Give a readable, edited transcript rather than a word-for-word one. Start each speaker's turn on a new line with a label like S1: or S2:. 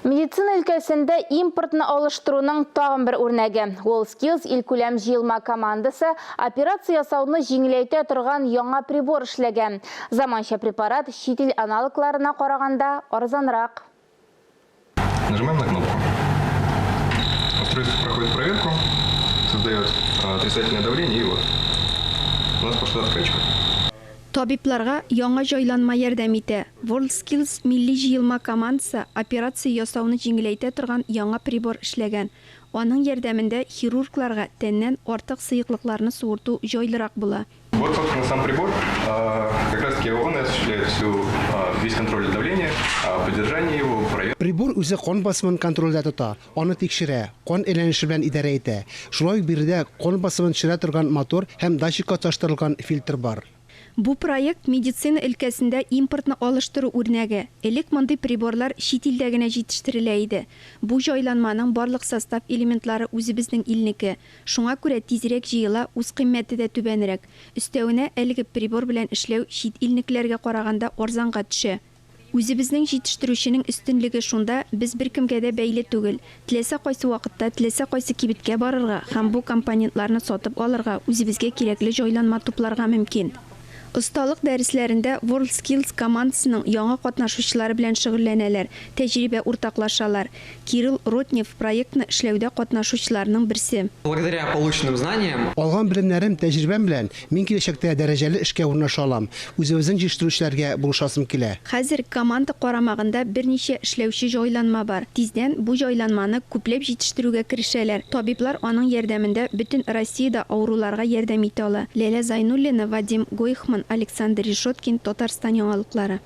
S1: Медицина өлкәсендә импортны алыштыруның тагын бер үрнәге. WorldSkills илкүләм җыелма командасы операция ясауны җиңеләйтә торган яңа прибор эшләгән. Заманча препарат чит ил аналогларына караганда арзанрак.
S2: Нажимаем на кнопку. Устройство проходит проверку, создает отрицательное давление и вот у нас пошла откачка.
S3: Табибларга яңа җайланма ярдәм итә. WorldSkills милли җыелма командасы операция ясауны җиңеләйтә торган яңа прибор эшләгән. Аның ярдәмендә хирургларга тәннән артык сыеклыкларны суырту җайлырак була.
S2: Вот, собственно, сам прибор. Как раз таки он и осуществляет всю, весь контроль давления, поддержание его, проверку.
S4: Прибор үзе кан басымын контрольдә тота, аны тикшерә, кан әйләнеше белән идарә итә. Шулай ук биредә кан басымын төшерә торган мотор һәм датчикка тоташтырылган фильтр бар.
S3: Бу проект, медицина өлкәсендә импортны алыштыру үрнәге. Элек мондый приборлар чит илдә генә җитештерелә иде. Бу җайланманың барлык состав элементлары үзебезнең илнеке. Шуңа күрә тизрәк җыела, үзкыйммәте дә түбәнрәк. Өстәвенә, әлеге прибор белән эшләү чит илнекеләргә караганда арзанга төшә. Үзебезнең җитештерүченең өстенлеге шунда, без беркемгә дә бәйле түгел. Теләсә кайсы вакытта, теләсә кайсы кибеткә барырга һәм бу компонентларны сатып алырга, үзебезгә кирәкле җайланма тупларга мөмкин. Осталык дәресләрендә WorldSkills командасының яңа катнашучылары белән шөгыльләнәләр, тәҗрибә уртаклашалар. Кирилл Ротнев, проектны эшләүдә катнашучыларның берсе.
S5: Благодаря полученным знаниям.
S4: Алган белемнәрем, тәҗрибәм белән Мин киләчәктә дәрәҗәле эшкә урнаша алам. Үзебезнең җитештерүчеләргә булышасым килә.
S3: Хәзер команда карамагында берничә эшләүче җайланма бар. Тиздән бу җайланманы күпләп җитештерүгә керешәләр. Табиблар аның ярдәмендә бөтен Россиядә авыруларга ярдәм итә ала. Ләлә Зайнуллина, Вадим Гойхман, Александр Решеткин, Татарстан яңалыклары.